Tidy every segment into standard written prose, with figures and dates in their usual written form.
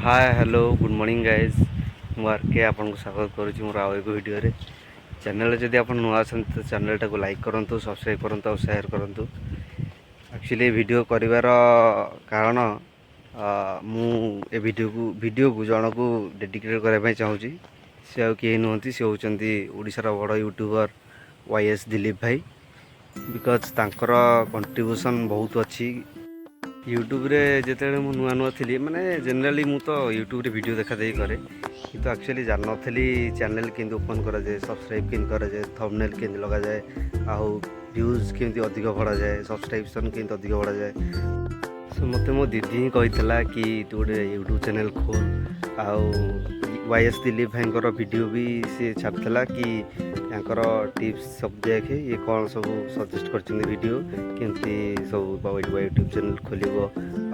Hi, hello, good morning guys. ମୁଁ ଆର୍ କେ ଆପଣଙ୍କୁ ସ୍ୱାଗତ କରୁଛି ମୋର ଆଉ ଏକ ଭିଡ଼ିଓରେ। ଚ୍ୟାନେଲରେ ଯଦି ଆପଣ ନୂଆ ଅଛନ୍ତି, ତ ଚ୍ୟାନେଲଟାକୁ ଲାଇକ୍ କରନ୍ତୁ, ସବସ୍କ୍ରାଇବ୍ କରନ୍ତୁ ଆଉ ସେୟାର କରନ୍ତୁ। ଆକ୍ଚୁଆଲି ଏ ଭିଡ଼ିଓ କରିବାର କାରଣ, ମୁଁ ଏ ଭିଡ଼ିଓକୁ ଜଣକୁ ଡେଡିକେଟ୍ କରିବା ପାଇଁ ଚାହୁଁଛି। ସେ ଆଉ କେହି ନୁହନ୍ତି, ସେ ହେଉଛନ୍ତି ଓଡ଼ିଶାର ବଡ଼ ୟୁଟ୍ୟୁବର ୱାଇ ଏସ୍ ଦିଲୀପ ଭାଇ। Because ତାଙ୍କର କଣ୍ଟ୍ରିବ୍ୟୁସନ୍ ବହୁତ ଅଛି। ୟୁଟ୍ୟୁବରେ ଯେତେବେଳେ ମୁଁ ନୂଆ ନୂଆ ଥିଲି, ମାନେ ଜେନେରାଲି ମୁଁ ତ ୟୁଟ୍ୟୁବରେ ଭିଡ଼ିଓ ଦେଖାଦେଖି କରେ, କିନ୍ତୁ ଆକ୍ଚୁଆଲି ଜାଣିନଥିଲି ଚ୍ୟାନେଲ୍ କେମିତି ଓପନ୍ କରାଯାଏ, ସବସ୍କ୍ରାଇବ୍ କେମିତି କରାଯାଏ, ଥମ୍ବନେଲ୍ କେମିତି ଲଗାଯାଏ ଆଉ ଭ୍ୟୁଜ୍ କେମିତି ଅଧିକ ବଢ଼ାଯାଏ, ସବସ୍କ୍ରିପସନ୍ କେମିତି ଅଧିକ ବଢ଼ାଯାଏ। ସୋ ମୋତେ ମୋ ଦିଦି ହିଁ କହିଥିଲା କି ତୁ ଗୋଟେ ୟୁଟ୍ୟୁବ୍ ଚ୍ୟାନେଲ୍ ଖୋଲ। ଆଉ ୱାଇ ଏସ୍ ଦିଲୀପ ଭାଇଙ୍କର ଭିଡ଼ିଓ ବି ସିଏ ଛାଡ଼ିଥିଲା କି ତାଙ୍କର ଟିପ୍ସ ସବୁ ଦେଖେ, ଇଏ କ'ଣ ସବୁ ସଜେଷ୍ଟ କରିଛନ୍ତି ଭିଡ଼ିଓ, କେମିତି ସବୁ ୟୁଟ୍ୟୁବ୍ ଚ୍ୟାନେଲ୍ ଖୋଲିବ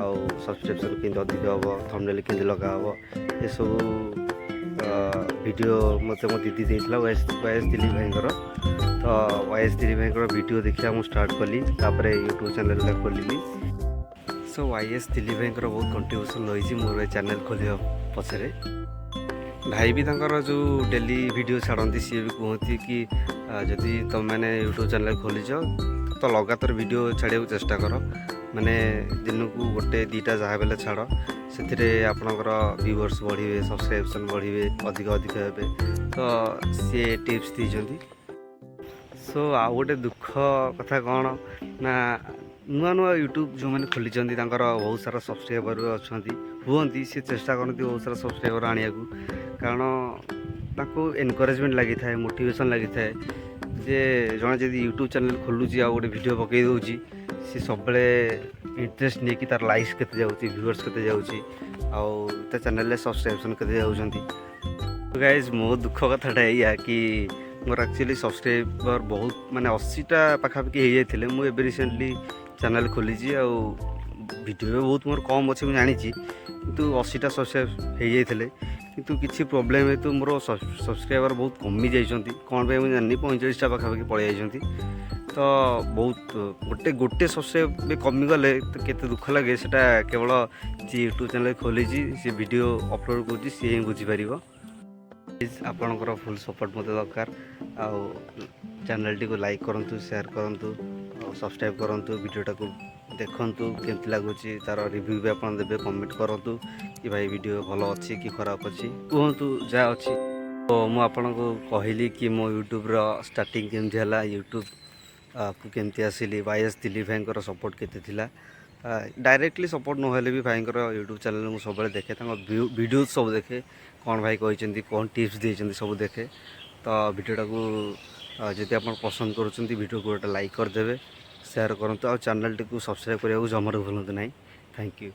ଆଉ ସବସ୍କ୍ରିପସନ୍ କେମିତି ଅଧିକ ହେବ, ଥମ୍ବନେଲ୍ କେମିତି ଲଗା ହେବ। ଏସବୁ ଭିଡ଼ିଓ ମୋତେ ମୋ ଦିଦି ଦେଇଥିଲା ୱାଇ ଏସ୍ ଦିଲୀପ ଭାଇଙ୍କର। ତ ୱାଇ ଏସ୍ ଦିଲୀପ ଭାଇଙ୍କର ଭିଡ଼ିଓ ଦେଖିବା ମୁଁ ଷ୍ଟାର୍ଟ କଲି, ତାପରେ ୟୁଟ୍ୟୁବ୍ ଚ୍ୟାନେଲ୍ଟା ଖୋଲିଲି। ସୋ ୱାଇ ଏସ୍ ଦିଲୀପ ଭାଇଙ୍କର ବହୁତ କଣ୍ଟ୍ରିବ୍ୟୁସନ୍ ରହିଛି ମୋର ଏ ଚ୍ୟାନେଲ୍ ଖୋଲିବା ପଛରେ। ଭାଇ ବି ତାଙ୍କର ଯେଉଁ ଡେଲି ଭିଡ଼ିଓ ଛାଡ଼ନ୍ତି, ସିଏ ବି କୁହନ୍ତି କି ଯଦି ତୁମେମାନେ ୟୁଟ୍ୟୁବ୍ ଚ୍ୟାନେଲ୍ ଖୋଲିଛ, ତ ଲଗାତାର ଭିଡ଼ିଓ ଛାଡ଼ିବାକୁ ଚେଷ୍ଟା କର। ମାନେ ଦିନକୁ ଗୋଟେ ଦୁଇଟା ଯାହା ବେଲେ ଛାଡ଼, ସେଥିରେ ଆପଣଙ୍କର ଭିଉଅର୍ସ ବଢ଼ିବେ, ସବସ୍କ୍ରିପସନ୍ ବଢ଼ିବେ, ଅଧିକ ଅଧିକ ହେବେ। ତ ସିଏ ଟିପ୍ସ ଦେଇଛନ୍ତି। ସୋ ଆଉ ଗୋଟେ ଦୁଃଖ କଥା କ'ଣ ନା, ନୂଆ ନୂଆ ୟୁଟ୍ୟୁବ୍ ଯେଉଁମାନେ ଖୋଲିଛନ୍ତି, ତାଙ୍କର ବହୁତ ସାରା ସବସ୍କ୍ରାଇବର ଅଛନ୍ତି ହୁଅନ୍ତି, ସେ ଚେଷ୍ଟା କରନ୍ତି ବହୁତ ସାରା ସବସ୍କ୍ରାଇବର ଆଣିବାକୁ। କାରଣ ତାଙ୍କୁ ଏନକରେଜମେଣ୍ଟ ଲାଗିଥାଏ, ମୋଟିଭେସନ୍ ଲାଗିଥାଏ ଯେ ଜଣେ ଯଦି ୟୁଟ୍ୟୁବ୍ ଚ୍ୟାନେଲ୍ ଖୋଲୁଛି ଆଉ ଗୋଟେ ଭିଡ଼ିଓ ପକାଇ ଦେଉଛି, ସେ ସବୁବେଳେ ଇଣ୍ଟରେଷ୍ଟ ନେଇକି ତାର ଲାଇକ୍ସ କେତେ ଯାଉଛି, ଭିଉଅର୍ସ କେତେ ଯାଉଛି ଆଉ ତା ଚ୍ୟାନେଲରେ ସବସ୍କ୍ରିପସନ୍ କେତେ ଯାଉଛନ୍ତି। ଗାଇଜ୍, ମୋ ଦୁଃଖ କଥାଟା ଏଇଆ କି ମୋର ଆକ୍ଚୁଆଲି ସବସ୍କ୍ରାଇବର ବହୁତ, ମାନେ 80ଟା ପାଖାପାଖି ହେଇଯାଇଥିଲେ। ମୁଁ ଏବେ ରିସେଣ୍ଟଲି ଚ୍ୟାନେଲ୍ ଖୋଲିଛି ଆଉ ଭିଡ଼ିଓ ବି ବହୁତ ମୋର କମ୍ ଅଛି, ମୁଁ ଜାଣିଛି। କିନ୍ତୁ 80ଟା ସବସ୍କ୍ରାଇବ୍ ହେଇଯାଇଥିଲେ, କିନ୍ତୁ କିଛି ପ୍ରୋବ୍ଲେମ୍ ହେତୁ ମୋର ସବସ୍କ୍ରାଇବର ବହୁତ କମି ଯାଇଛନ୍ତି। କ'ଣ ପାଇଁ ମୁଁ ଜାଣିନି, 45ଟା ପାଖାପାଖି ପଳେଇ ଯାଇଛନ୍ତି। ତ ବହୁତ ଗୋଟେ ଗୋଟେ ସବସ୍କ୍ରାଇବ୍ ବି କମିଗଲେ ତ କେତେ ଦୁଃଖ ଲାଗେ, ସେଟା କେବଳ ଯିଏ ୟୁଟ୍ୟୁବ୍ ଚ୍ୟାନେଲ୍ ଖୋଲିଛି, ସେ ଭିଡ଼ିଓ ଅପଲୋଡ଼ କରୁଛି, ସିଏ ହିଁ ବୁଝିପାରିବ। ପ୍ଲିଜ୍, ଆପଣଙ୍କର ଫୁଲ୍ ସପୋର୍ଟ ମୋତେ ଦରକାର। ଆଉ ଚ୍ୟାନେଲ୍ଟିକୁ ଲାଇକ୍ କରନ୍ତୁ, ସେୟାର କରନ୍ତୁ ଆଉ ସବସ୍କ୍ରାଇବ୍ କରନ୍ତୁ। ଭିଡ଼ିଓଟାକୁ ଦେଖନ୍ତୁ, କେମିତି ଲାଗୁଛି ତା'ର ରିଭ୍ୟୁ ବି ଆପଣ ଦେବେ। କମେଣ୍ଟ କରନ୍ତୁ କି ଭାଇ, ଭିଡ଼ିଓ ଭଲ ଅଛି କି ଖରାପ ଅଛି, କୁହନ୍ତୁ ଯାହା ଅଛି। ତ ମୁଁ ଆପଣଙ୍କୁ କହିଲି କି ମୋ ୟୁଟ୍ୟୁବ୍ର ଷ୍ଟାର୍ଟିଂ କେମିତି ହେଲା, ୟୁଟ୍ୟୁବ୍ କୁ କେମିତି ଆସିଲି, ୱାଇ ଏସ୍ ଦିଲୀପ ଭାଇଙ୍କର ସପୋର୍ଟ କେତେ ଥିଲା। ଡାଇରେକ୍ଟଲି ସପୋର୍ଟ ନହେଲେ ବି ଭାଇଙ୍କର ୟୁଟ୍ୟୁବ୍ ଚ୍ୟାନେଲ୍ ମୁଁ ସବୁବେଳେ ଦେଖେ, ତାଙ୍କ ଭିଡ଼ିଓ ସବୁ ଦେଖେ, କ'ଣ ଭାଇ କହିଛନ୍ତି, କ'ଣ ଟିପ୍ସ ଦେଇଛନ୍ତି, ସବୁ ଦେଖେ। ତ ଭିଡ଼ିଓଟାକୁ ଯଦି ଆପଣ ପସନ୍ଦ କରୁଛନ୍ତି, ଭିଡ଼ିଓକୁ ଗୋଟେ ଲାଇକ୍ କରିଦେବେ, ସେୟାର କରନ୍ତୁ ଆଉ ଚ୍ୟାନେଲ୍ଟିକୁ ସବସ୍କ୍ରାଇବ୍ କରିବାକୁ ଜମାରୁ ଭୁଲନ୍ତୁ ନାହିଁ। Thank you.